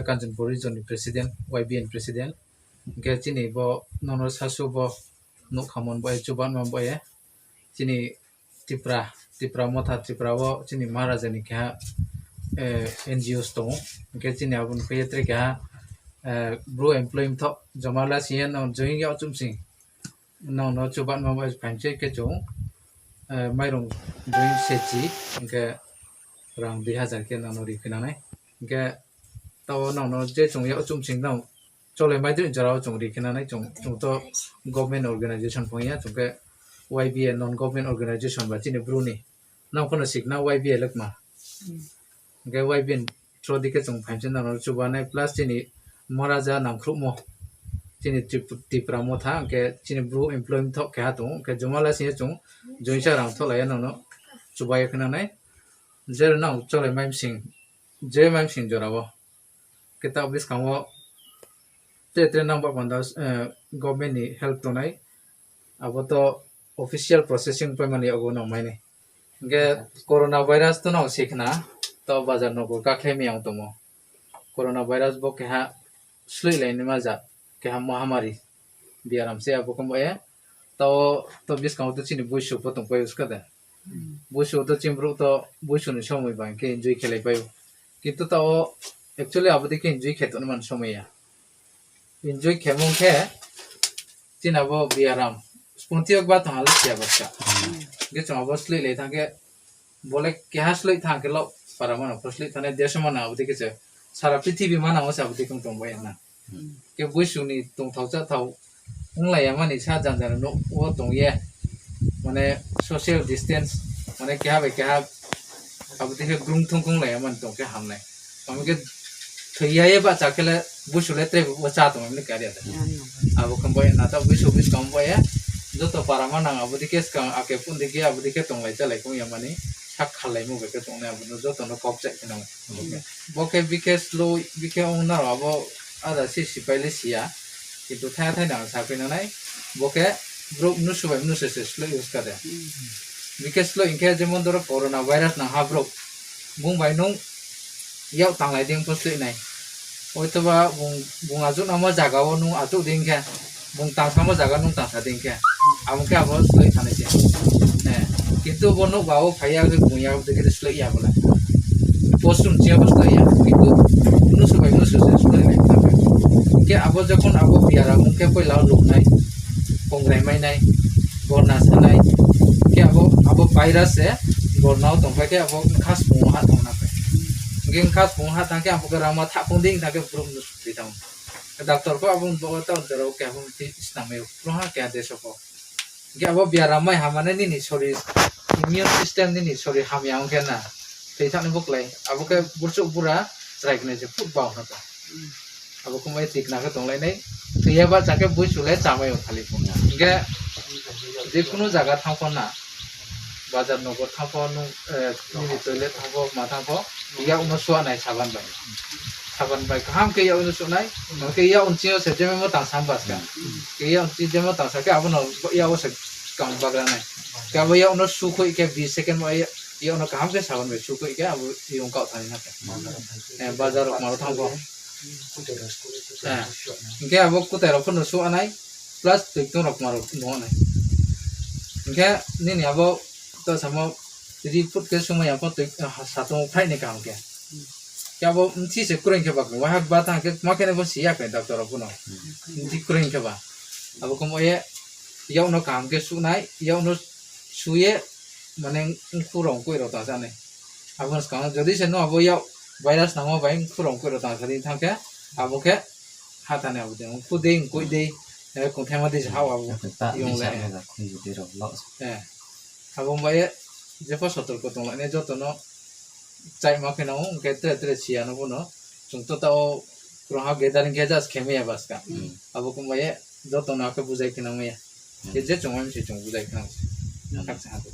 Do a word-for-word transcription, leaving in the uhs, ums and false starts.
Kanchanpur region ni president, Y B A ni president. Hing khe chini bo nono sasu bo nouhkhamon bo ye, chubanma bo ye. Chini Tipra, Tipra Motha, Tipra wo chini Maharaja ni keha, eh, N G Os tong ou. Hing khe chini abo ni khe ye tre keha, eh, Bru employee mthoh joma la sing ye nang join yag chumsing. Nang no chubanma bo ye phaimse khe chung, eh, mairung join sechi, hing khe rang dui hazar khe nang no ri khe nang nai. Hing khe taoh nang no je chung yag chumsing nang cholai mai dei jora wo chung ri khe nang nai, chung, chung to government organization phung ya, chung khe Y B A non government organization ba chini Bru ni. Nang pho no sikna Y B A lekma. Hing khe Y B A ni through di khe chung phaimse nang no chuba nai plus chini Maharaja nangkhruhmo. Chini Trip-, Tipra Motha, hing khe chini Bru employee mthoh keha tong ou, hing khe joma la sing ye chung join sa rang thohlai ya nang no chuba ye khe nang nai. Je nang cholai mai msing, je mai msing jora wo. Khe taoh buskang wo tre tre nang ba panda, eh, government ni help tongnai. Abo to official processing paimani yago nang mai nai. Hing khe coronavirus to nang si khna, taoh bazar nogo kakhlai mi ang tongmo. Coronavirus bo keha sloihlai naima ja, keha mahamari biaram se abo khe bo ye. Taoh to buskang wo to chini boisu pho tongpai uska de. Boisu to chini brouh to boisu ni somoi ba hing khe enjoy khelai pai ou. Kintu taoh actually abo dei khe enjoy khe tongnaima ni somoi ya. Enjoy khemung khe chini abo biaram. Sponti yo ba tong ha le siya ba sa. Hing khe chung abo sloihlai thanng khe, bo le keha sloih thanng khe lo, para manang pho sloih thanng nai, deso manang abo dei khe se, sara prithibi manang wo se abo dei khe tong bai ya na. Khe boisu ni tongthao cháthao onglai ya mani sa janja nouh wo tong ye, mane social distance, mane keha bai keha abo dei khe grung thung khunglai ya mani tong khe ham nai. Amo khe thoi ya ye bahcha khe le boisu le tre bo chá tong mani kari ya de. Abo khe bo ye na taoh boisu buskang bo ye joto para manang abo dei khe skang ake phone dei khe abo dei khe tonglai chálai khung ya mani, sak khalaimo bai khe tongnai abo no joto no kau chai khe nang. Bo khe bikhe sloih, bikhe ong nrao abo ada se sipai le si ya. Kintu thaiha thai nang sa khe nang nai, bo khe brouh mnusu bai mnusu se sloih uska de. Bikhe sloih hing khe jemon doro coronavirus nang ha brouh. Bung bai nung yak tanglai dei pho sloih nai. Oitoba bung, bung achouh nangmo zaga wo nung achouh dei khe, bung tangsamo zaga nung tangsa dei khe, abo khe abo sloih thanng nai se. Kintu bo nouhba wo phai ya khe bung ya dei khe sloih ya bo le. Washroom ching ya bo sloih ya, kintu mnusu bai mnusu se sloih nai. Hing khe abo jokhon abo biaram ong khe poila wo lum nai, kongrai mai nai, gorna sa nai. Khe abo, abo virus se gorna wo tongpai khe abo bkha spung wo hah tong na khe. Hing khe bkha spung wo hah thanng khe abo khe rangma thah phung dei thanng khe brouh mnusu thoi thanng. Doctor pho abo bo tao doro keha pho ti snam mai, brouh ha keha deso pho. Hing khe abo biaram mai ha mane nini sorir, immune system nini sorir hamya ong khe na, thoi thanng ni bo klái. Abo khe burchouh bura chrai khnai se phut bao na khe. Abo khe mai tikna khe tonglai nai. Thoi ya bahcha khe boisu le chámai ong thali pho. Hing khe je kunu zaga thanng pho na, bazar nogo thanng pho, nung, eh, nini toilet thanng pho, ma thanng pho, yak no sua nai saban bai. Saban bai kaham khe yak no sua nai, hing khe yak nching yo se jemaimo tangsa ba ska. Khe yak nching jemaimo tangsa khe abo no yak wo se skang bagra nai. Khe abo yak no sukhoih khe bis second bo yak no kaham khe saban bai sukhoih khe abo yong kaoh thani na khe. Eh, bazar rao kma rao thanng pho. Eh, hing khe abo kutai rao pho no sua nai, plus toi tong rao kma rao nung nai. Hing khe nini abo to samo report khe sumai ya pho toi, ah, satong wo phai nai kaham khe. Khe abo mthi se kroing khe ba khe, waiha ba thanng khe ma khe nai pho si ya khe doctor rao pho no. Mthi kroing khe ba. Abo khe mo ye yak no kaham khe suh nai, yak no su ye, mane mkhu rao mkoih rao tangsa nai. Abo ni skang jodi se nung abo yak virus nangmo bai mkhu rao mkoih rao tangsa dei thanng khe, abo khe ha thanai abo dei, mkhu dei, mkoih dei, eh, kongthaima dei se ha abo yong le. Eh, abo bai ye jepho sotorko tonglai nai joto no chaima khe nang ou, hing khe tre tre si ya no pho no. Chung to tao krungha gathering khe just khe mai ya ba ska. Abo khe bai ye joto no akhe bujai khe nang mai ya. Khe je chung mai se chung bujai khe nang se. Khakcha ha to.